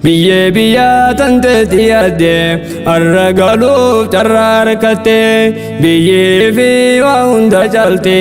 Biyyee biyyaa tanteetti yaadde har'a galuuf carraa harkatte, biyyee fi waa hunda caalte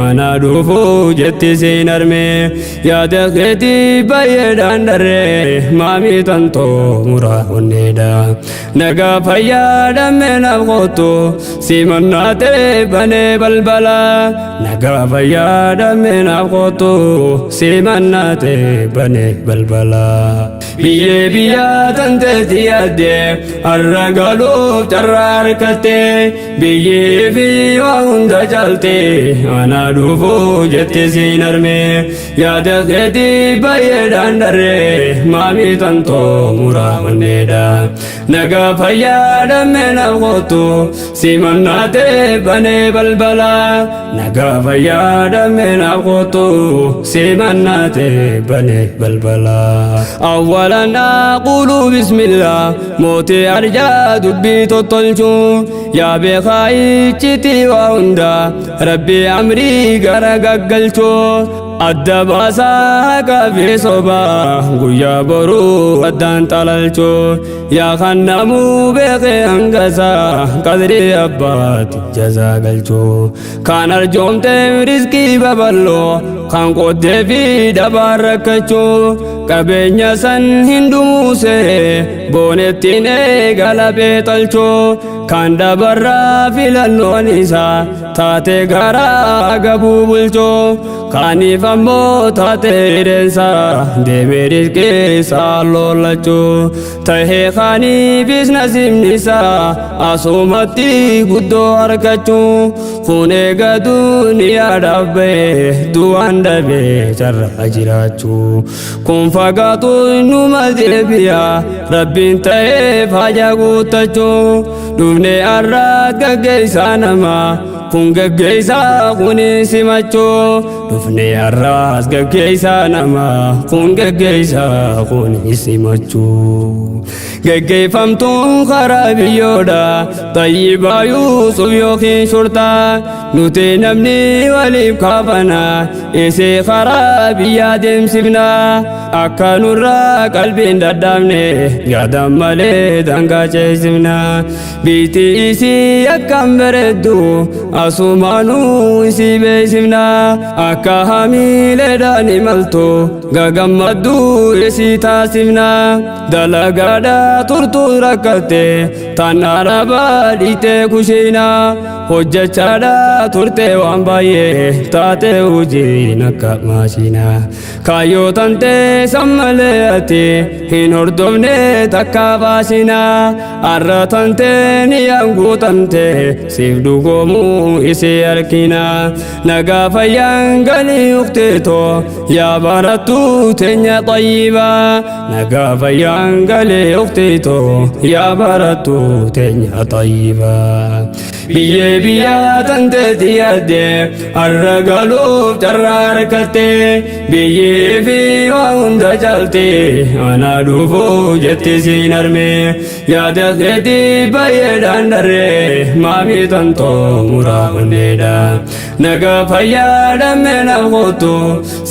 anaa dhufuu jetti siin arme. Yaada keetii baay'eedhaan dharree, maamii tantoo muraa onneedha. Nagaa fayyaa dhammee naaf kootu, simannaa ta'e banee balbala. Nagaa fayyaa dhammee naaf kootu, simannaa ta'e banee balbala. Biyyee biyyaa tanteetti yaadde har'a galuuf carraa harkatte, biyyee fi waa hunda caalte anaa dhufuu jetti siin arme. Yaada keetii baay'eedhaan dharree, maamii tantoo muraa onneedha. Nagaa fayyaa dhammee naaf kootu, simannaa ta'e banee balbala. Nagaa fayyaa dhammee naaf kootu, simannaa ta'e banee balbala. Awwalan aqulu bismillah, mootii arjaa dubbii tottolchuu, yaa beekaa iccitii waa hunda, rabbi amrii gara gaggalchuu. Adda baasaa haqa fi sobaa, guyyaa boruu addaan xalalchuu, yaa kan namuu beekee hangasaa, qadrii abbaati jazaa galchuu. Kan arjoomtee rizqii babal'oo, kan qooddee fi dhabaan rakkachuu, qabeenya san hin dhumuuse boonettiin eegala beexalchuu. Kan dabarraa filannoon isaa taate garaa gabuu bulchuu, kaaniif ammoo taate hidheensa deemee rizqii isaa lollachuu tahee, kaaniifis nasiibni isaa asumatti guddoo argachuu. Kun eega duniyaadhaaf bahee du'aan dhabee carraa jiraachuu, kun fagaatu numa deebi'a rabbiin ta'ee faayaa guuttachuu. Dhufnee har'aat gaggeessaa namaa, kun gaggeessaa kun simachuu. Dhufnee har'aas gaggeessaa namaa, kun gaggeessaa kun simachuu. Gaggeeffamtuun karaa biyyoodha Tayyibaa Yuusuf yookiin shurtaa, nuti namni waliif kaafana isee karaa biyyaa deemsifna. Akka nurraa qalbiin dadhabne yaadan malee daangaa ceesifna. Biitti isii akkam bareeddu asumaanuu isii beeksifna. Akka hamiileedhaan imaltu gagammaddu isii taasifna. Dalagaadha turtuu rakkatte tan arabaa dhiitee kushiina, hojjechaadha turte waan baay'ee taate hojiin akka maashina. Kaayyoo tantee sammalee ati hin hordofne takka baasina, arra tantee ni guutamte siif dhugoomuu isii argina. Nagaa fayyaan galii ukteetoo, yaa barattuu teenya xayyibaa. Nagaa fayyaan galii ukteetoo, yaa barattuu teenya xayyibaa. Biyyee biyyaa tanteetti yaadde har'a galuuf carraa harkatte, biyyee fi waa hunda caalte anaa dhufuu jetti siin arme. Yaada keetii baay'eedhaan dharree, maamii tantoo muraa onneedha. Nagaa fayyaa dhammee naaf kootu,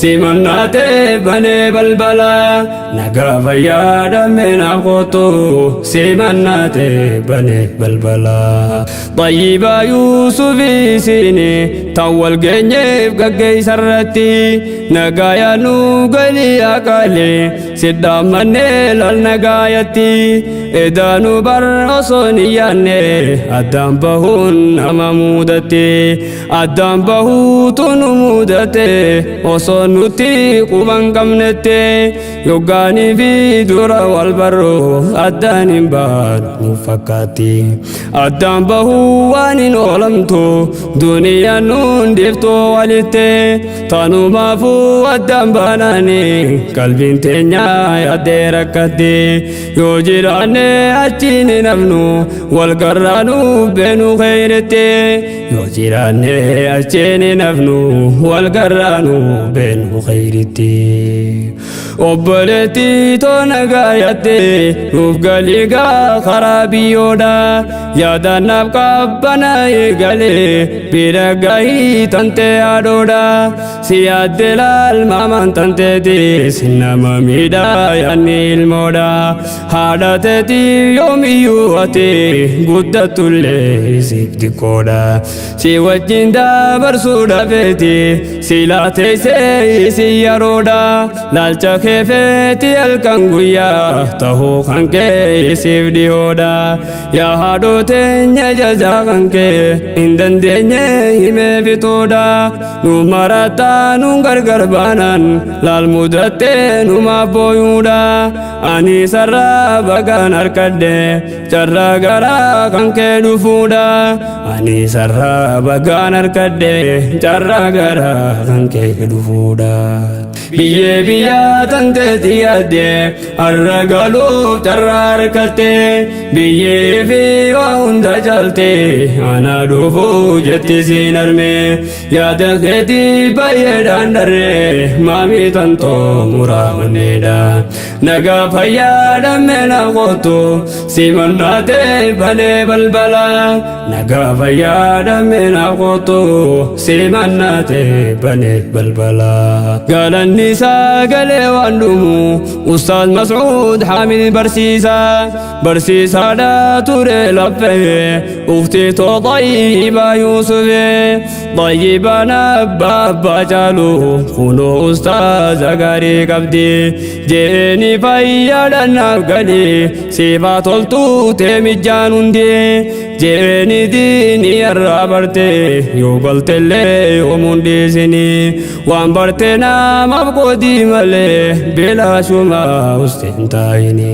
simannaa ta'e banee balbala. Nagaa fayyaa dhammee naaf kootu, simannaa ta'e banee balbala. Xayyibaa Yuusufii siini tan wal geenyeef gaggeessarratti, nagaa yaanuu galii akaalee sidhaamannee lal nagaayatti. Edaanuu bar osoo hin yaanne addaan bahuun nama mudate, addaan bahuutu nu mudate osoo nuti quban qabnette. Yoggaanii fi dura wal barru addaan hin baanu nu fakkaatti, addaan bahuu waan hin oolamtu duniyaan nuun deeftoo walitte. Tanumaafuu addaan baanaani qalbiin teenya yaaddee rakkatte. Yoo jiraanne achiin hin hafnu, wal garraanuu beenu kheyritte. Yoo jiraanne achiin hin hafnu, wal garraanuu beenu kheyritte. Obboleettii too nagaayatte nuuf galii gaa karaa biyyoodha, yaadaan naaf qabbana eegalee bira gahii. gaarii tantee haadhoodha si yaadde laal maamaan tanteetis nama miidhaa yaanni ilmoodha haadha teetii yoomiyyuu ati guddattullee siif xiqqoodha si wajjin dabarsuudha feeti si laateessee si yeroodha laalcha kee feeti halkan guyyaa tahuu kan kee siif dhiyoodha yaa haadhoo teenya jazaa kan kee hin dandeenye himee fixuudha nu marataa nu gargar baanaan laal mudattee numaaf booyuudha ani sarraa bagaan harkadhe carraa garaa kan kee dhufuudha ani sarraa bagaan harkadhe carraa garaa kan kee dhufuudha biyyee biyyaa tanteeti yaadde har'a galuuf carraa harkatte biyyee fi waa hunda caalte ana dhufuu jetti siin arme yaada keetii baay'eedhaan dharree maamii tantoo muraa manneedha nagaa fayyaa dhammee na kootu simannaatee balee balbala nagaa fayyaa dhammee na kootu simannaatee balee balbala galanni sagalee waan dhumu ustaaz Mas'uud Hamid barsiisaa barsiisaadha ture laffee uktii too xayyibaa Yuusufee xayyibaan abbaa abbaa caalu kunoo ustaaza gaarii qabdi jeeni fayyaadhaan naaf gali siifaa toltuu teemijjaan hundi jeeni diinii irraa barte yoo galtellee yoomuun dhiisini waan barte namaaf qoodii malee bilaashuma usteen taa'ini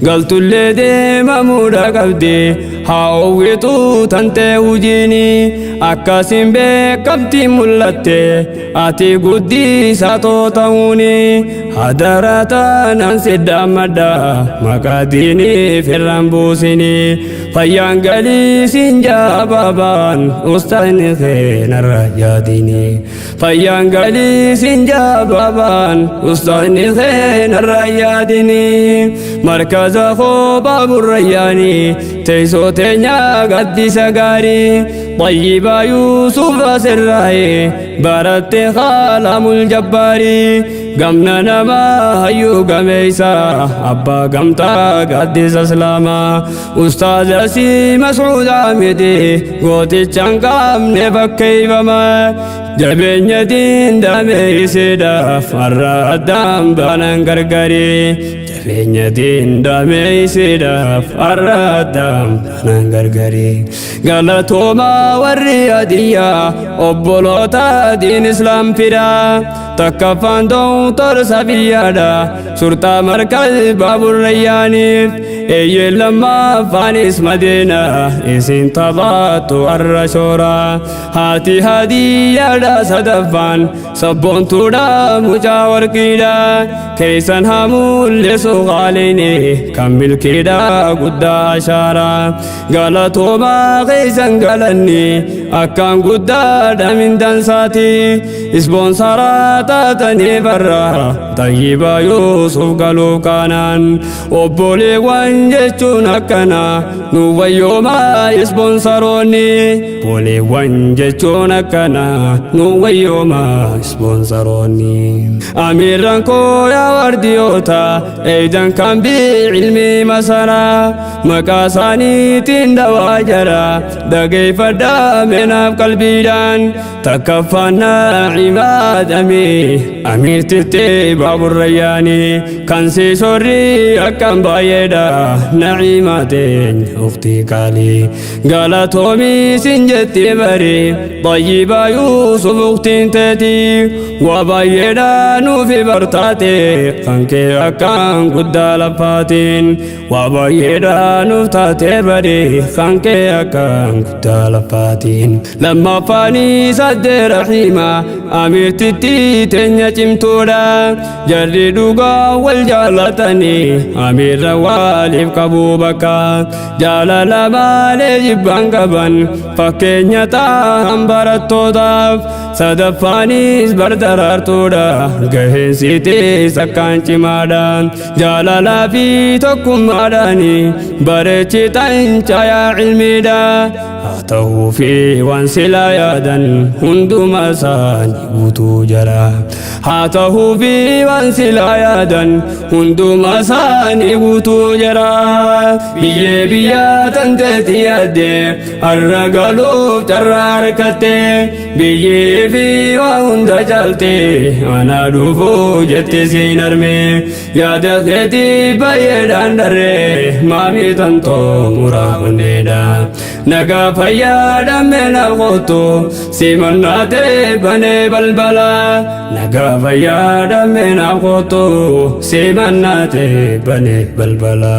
galtullee deemamuudha qabdi haa oowwitu tantee hujiini akkasiin beekamtii mul'atte ati guddisaa too ta'uuni hadara taanaan siddaammadha maqaa diinii firraan buusini fayyaan galii siin jaabaabaan ustaanni keenarra yaadini fayyaan galii siin jaabaabaan ustaanni keenarra yaadini markaza koo baaburrayyaanii teessoo teenyaa gaddisa gaarii طيبة يوسف سراي برت خالم الجباري قمنا نما هيو قميسا أبا قمتا قدس اسلاما أستاذ سي مسعود عمدي قوتي چنقام نفكي بما jabeenya diin isiidhaaf har'a addaan baanan gargarii jabeenya diin isiidhaaf har'a addaan baanan gargarii galatoomaa warri adiyyaa obboloota diin islaam fidaa takkaffaan dooktor Safiyyaadha surtaa markaz baaburrayyaaniif eeyyee lammaffaanis madiina isin taphattu har'a shoora haati hadiyyaadha sadaffaan sabboontuudha mucaa warqiidha keessan hamuulleessu qaaliini kan milkiidha guddaa ashaara galatoomaa keessan galanni akkaan guddaadha mindansaati ispoonsaraa taatanii barra xayyiba Yuusuf galuu kaanaan obboleewwan jechuun akkana nu wayyoomaa ispoonsaroonni obboleewwan jechuun akkana nu wayyoomaa ispoonsaroonni amiirran koo yaa wardiyoota eeydan kan biilmii masaraa maqaa isaaniitiin dawaa jara dhageeffadhaa meenaaf qalbiidhaan takkaffaan naacimaadhamii amiirtitti baaburrayyaanii kan si sorrii akkam baay'eedha nacimaa teenya uktii qaalii galatoomii sin jetti bari xayyibaa Yuusuf uktiin teetii waa baay'eedha nuufi bartaate kan kee akkaan guddaa laffaatiin waa baay'eedha nuuf taate bari kan kee akkaan guddaa laffaatiin lammaffaanii saddee rahiima amiirtitti teenya cimtuudha jarri dhugaa wal jaalatanii amiirra waaliif qabuu bakka jaalala malee jibbaan qaban fakkeenya ta'an barattootaaf sadaffaanis barda daraartuudha, gaheen siitis akkaan cimaadha. Jaalalaa fi tokkummaadhaan bareechitan caayaa cilmiidha. Haa ta'uu fi waan silaa yaadan hunduma isaanii guutuu jara. Haa ta'uu fi waan silaa yaadan hunduma isaanii guutuu jara. Biyyee biyyaa tanteeti yaadde har'a galuuf carraa harkatte, biyyee fi waa hunda caalte ana dhufuu jette siin arme. Yaada keetii baay'eedhaan dharree maamii tantoo muraa onneedha. Nagaa fayyaa dhammee na kootu simannaatee banee balbala. Nagaa fayyaa dhammee na kootu simannaatee banee balbala.